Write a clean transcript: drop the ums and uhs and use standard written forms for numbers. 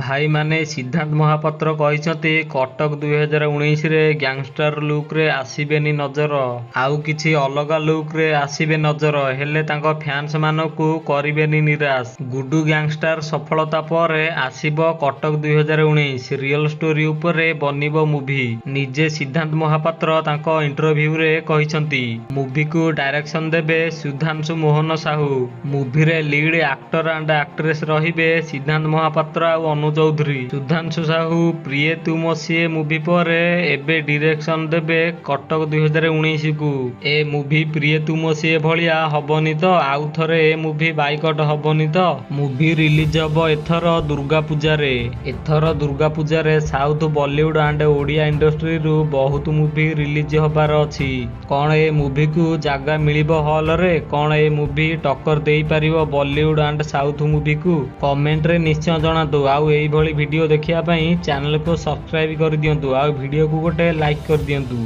ଭାଇମାନେ, ସିଦ୍ଧାନ୍ତ ମହାପାତ୍ର କହିଛନ୍ତି, କଟକ 2019ରେ ଗ୍ୟାଙ୍ଗଷ୍ଟାର ଲୁକ୍ରେ ଆସିବେନି ନଜର। ଆଉ କିଛି ଅଲଗା ଲୁକ୍ରେ ଆସିବେ ନଜର, ହେଲେ ତାଙ୍କ ଫ୍ୟାନ୍ସମାନଙ୍କୁ କରିବେନି ନିରାଶ। ଗୁଡୁ ଗ୍ୟାଙ୍ଗଷ୍ଟାର ସଫଳତା ପରେ ଆସିବ କଟକ 2019। ରିଅଲ ଷ୍ଟୋରି ଉପରେ ବନିବ ମୁଭି। ନିଜେ ସିଦ୍ଧାନ୍ତ ମହାପାତ୍ର ତାଙ୍କ ଇଣ୍ଟରଭ୍ୟୁରେ କହିଛନ୍ତି। ମୁଭିକୁ ଡାଇରେକ୍ସନ ଦେବେ ସୁଧାଂଶୁ ମୋହନ ସାହୁ। ମୁଭିରେ ଲିଡ୍ ଆକ୍ଟର ଆଣ୍ଡ ଆକ୍ଟ୍ରେସ ରହିବେ ସିଦ୍ଧାନ୍ତ ମହାପାତ୍ର ଆଉ ଅନୁ ଚୌଧୁରୀ। ସୁଧାଂଶୁ ସାହୁ ପ୍ରିୟେ ତୁ ମୋ ସିଏ ମୁଭି ପରେ ଏବେ ଡିରେକ୍ସନ ଦେବେ କଟକ 2019କୁ। ଏ ମୁଭି ପ୍ରିୟେ ତୁ ମୋ ସିଏ ଭଳିଆ ହବନି ତ? ଆଉ ଥରେ ଏ ମୁଭି ବାଇକଟ ହବନି ତ? ମୁଭି ରିଲିଜ ହବ ଏଥର ଦୁର୍ଗା ପୂଜାରେ। ଏଥର ଦୁର୍ଗା ପୂଜାରେ ସାଉଥ, ବଲିଉଡ ଆଣ୍ଡ ଓଡ଼ିଆ ଇଣ୍ଡଷ୍ଟ୍ରିରୁ ବହୁତ ମୁଭି ରିଲିଜ ହବାର ଅଛି। କଣ ଏ ମୁଭିକୁ ଜାଗା ମିଳିବ ହଲରେ? କଣ ଏ ମୁଭି ଟକ୍କର ଦେଇପାରିବ ବଲିଉଡ ଆଣ୍ଡ ସାଉଥ ମୁଭିକୁ? କମେଣ୍ଟରେ ନିଶ୍ଚୟ ଜଣାନ୍ତୁ। ଆଉ ଏଇଭଳି ଭିଡିଓ ଦେଖିବା ପାଇଁ ଚ୍ୟାନେଲକୁ ସବସ୍କ୍ରାଇବ କରିଦିଅନ୍ତୁ, ଆଉ ଭିଡିଓକୁ ଗୋଟେ ଲାଇକ୍ କରିଦିଅନ୍ତୁ।